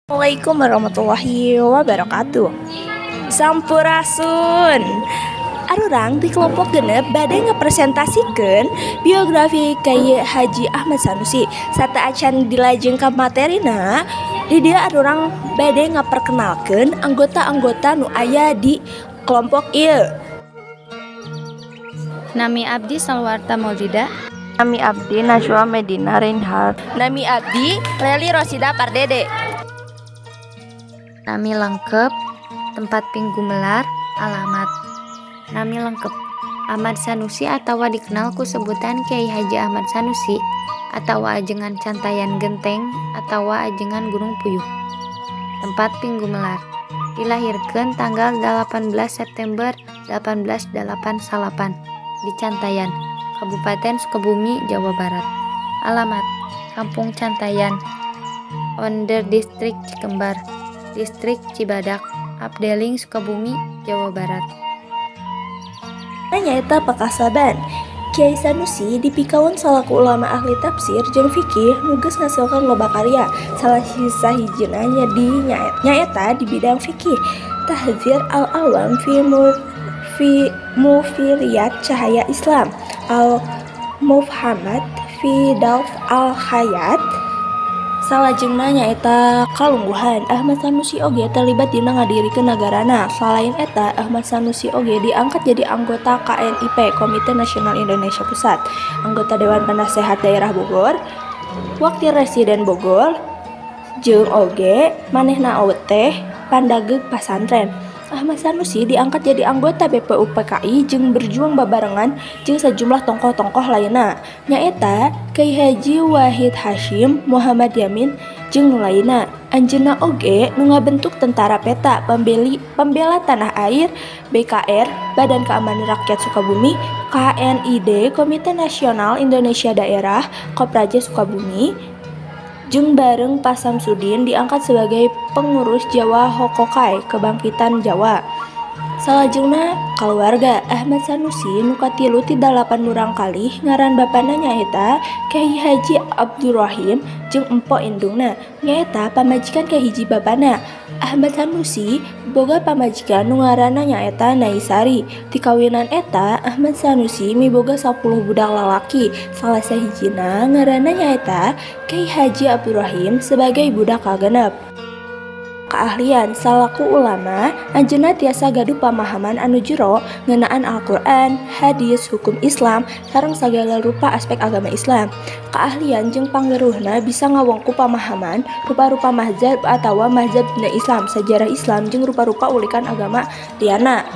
Assalamualaikum warahmatullahi wabarakatuh. Sampurasun. Arurang di kelompok 6 bade ngapresentasikeun biografi Kiai Haji Ahmad Sanusi. Sateuacan dilajeng ka materina, di dieu arurang bade ngaperkenalkeun anggota-anggota nu aya di kelompok ieu. Nami abdi Salwarta Maulida. Nami abdi Najwa Medina Reinhardt. Nami abdi Leli Rosida Pardede. Nami lengkap, tempat pinggumelar, alamat. Nami lengkap Ahmad Sanusi atawa dikenal ku sebutan Kiai Haji Ahmad Sanusi atawa ajengan Cantayan Genteng atawa ajengan Gunung Puyuh. Tempat pinggumelar. Dilahirkeun tanggal 18 September 1889 di Cantayan, Kabupaten Sukabumi, Jawa Barat. Alamat: Kampung Cantayan, Onder Distrik Cikembar, Distrik Cibadak, Afdeling Sukabumi, Jawa Barat. Nyaeta pakasaban. Kiai Sanusi dipikaun salaku ulama ahli tafsir jeung fikih nu geus ngasilkeun loba karya. Salah sahijina nyaeta di bidang fikih. Tahdzir al-Awam fi Mufidiyat Cahaya Islam, Al Mufhamat fi Daf al-Hayat. Salajengna nyaeta kalungguhan. Ahmad Sanusi oge terlibat dina ngadirikeun nagarana. Salain eta, Ahmad Sanusi oge diangkat jadi anggota KNIP, Komite Nasional Indonesia Pusat, anggota Dewan Penasehat Daerah Bogor, Wakil Residen Bogor, jeung oge manehna teh pandageg pasantren. Ahmad Sanusi diangkat jadi anggota BPUPKI jeung berjuang babarengan jeung sajumlah tokoh-tokoh lainna, nyaeta Kiai Haji Wahid Hasyim, Muhammad Yamin, jeung nu lainna. Anjeunna oge nu ngabentuk Tentara Peta Pembela Tanah Air, BKR, Badan Keamanan Rakyat Sukabumi, KNID, Komite Nasional Indonesia Daerah, Kopraja Sukabumi, jeung bareng Pak Samsudin diangkat sebagai pengurus Jawa Hokokai, Kebangkitan Jawa. Salajengna kaluarga. Ahmad Sanusi nu katilu ti dalapan murangkalih. Ngaran bapana nyaeta Kyai Haji Abdurrahim jeung Empo indungna nyaeta pamajikan kahiji bapana. Ahmad Sanusi boga pamajikan nu ngaranna nyaeta Naisari. Ti kawinan eta Ahmad Sanusi miboga 10 budak lalaki, salah sahijina ngaranna nyaeta Kyai Haji Abdurrahim sebagai budak kagenep. Keahlian salaku ulama, anjeunna tiasa gaduh pamahaman anu jero ngeunaan Al-Qur'an, hadis, hukum Islam, sareng sagala rupa aspek agama Islam. Keahlian jeung panggeruhna bisa ngawengku pamahaman rupa-rupa mazhab atawa mazhab dina Islam, sajarah Islam, jeung rupa-rupa ulikan agama lianna.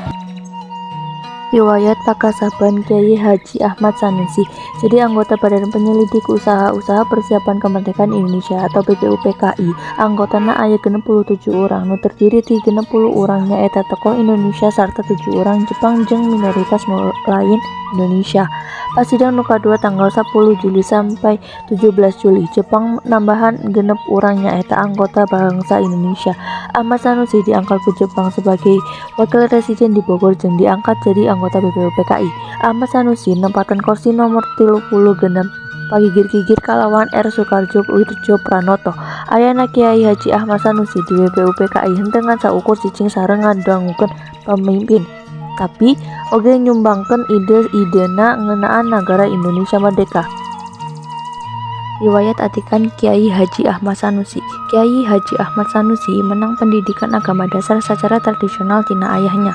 Riwayat Pakasaban Kyai Haji Ahmad Sanusi jadi anggota Badan Penyelidik Usaha-Usaha Persiapan Kemerdekaan Indonesia atau BPUPKI. Anggotana aya 67 urang, nu terdiri ti 60 urang nyaeta tokoh Indonesia sarta 7 urang Jepang jeung minoritas nu lain Indonesia. Pas sidang nu kadua tanggal 10 Juli sampai 17 Juli, Jepang nambahan 6 urang nyaeta anggota bangsa Indonesia. Ahmad Sanusi diangkat ku Jepang sebagai wakil residen di Bogor jeung diangkat jadi anggota BPUPKI. Ahmad Sanusi nempatan kursi nomor 36, pagigir-gigir kalawan R. Soekarjo Wirjopranoto. Ayana Kyai Haji Ahmad Sanusi di BPUPKI henteu ngan saukur cicing sareng ngadangukeun pamimpin, tapi oge nyumbangkeun ide-idena ngeunaan nagara Indonesia merdeka. Riwayat Atikan Kyai Haji Ahmad Sanusi. Kyai Haji Ahmad Sanusi menang pendidikan agama dasar sacara tradisional tina ayahnya.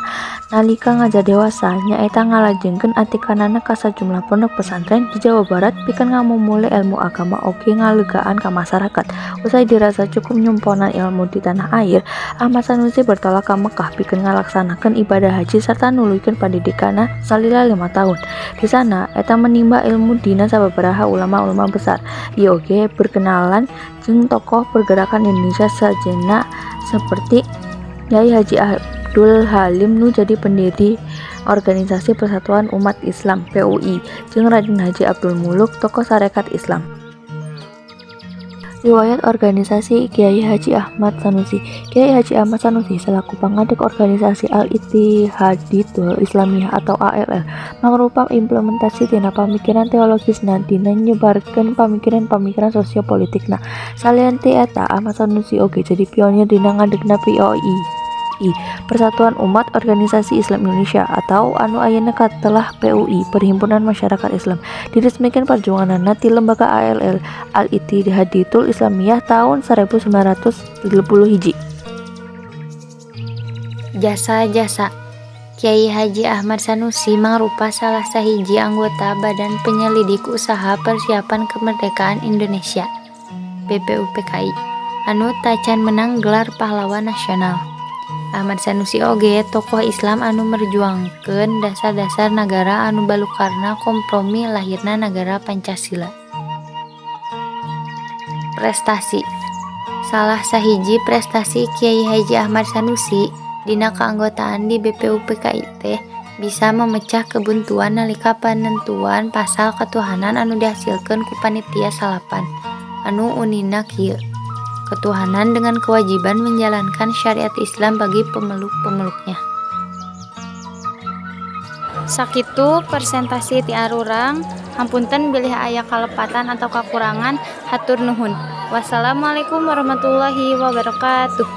Nalika ngajar dewasa, nyaeta ngalajengkeun atikanana ka sajumlah pondok pesantren di Jawa Barat pikeun ngamumule ilmu agama oge ngalegaan ka masyarakat. Usai dirasa cukup nyumponan ilmu di tanah air, Ahmad Sanusi bertolak ka Mekkah pikeun ngalaksanakeun ibadah haji sarta nuluykeun pandidikanna salila 5 tahun. Di sana, eta menimba ilmu dina sababaraha ulama-ulama besar. Ieu oge berkenalan jeung tokoh pergerakan Indonesia sejenna seperti Kyai Haji Abdul Halim nu jadi pendiri Organisasi Persatuan Umat Islam, PUI, jeung Raden Haji Abdul Muluk, tokoh Sarekat Islam. Riwayat organisasi Kiai Haji Ahmad Sanusi. Kiai Haji Ahmad Sanusi selaku pangadeg organisasi Al-Ittihadiyatul Islamiyah atau ALL mangrupa implementasi tina pamikiran teologisna dina nyebarkeun pamikiran-pamikiran sosio-politikna. Salian ti eta, Ahmad Sanusi oge jadi pionir dina ngadegna POI, Persatuan Umat Organisasi Islam Indonesia, atau anu ayeuna katelah PUI, Perhimpunan Masyarakat Islam. Diresmikeun parjuanganna ti lembaga ALL Al-Ittihadiyatul Islamiyah taun 1931. Jasa-jasa Kiai Haji Ahmad Sanusi mangrupa salah sahiji anggota Badan Penyelidik Usaha Persiapan Kemerdekaan Indonesia (BPUPKI) anu tacan menang gelar pahlawan nasional. Ahmad Sanusi oge tokoh Islam anu merjuangkeun dasar-dasar nagara anu balukarna kompromi lahirna nagara Pancasila. Prestasi. Salah sahiji prestasi Kiai Haji Ahmad Sanusi dina keanggotaan di BPUPKI teh bisa memecah kebuntuan nalika panentuan pasal ketuhanan anu dihasilkeun ku Panitia Salapan anu unina kieu: "Ketuhanan dengan kewajiban menjalankan syariat Islam bagi pemeluk-pemeluknya." Sakitu presentasi ti arurang, hapunten bilih aya kalepatan atau kakurangan, hatur nuhun. Wassalamualaikum warahmatullahi wabarakatuh.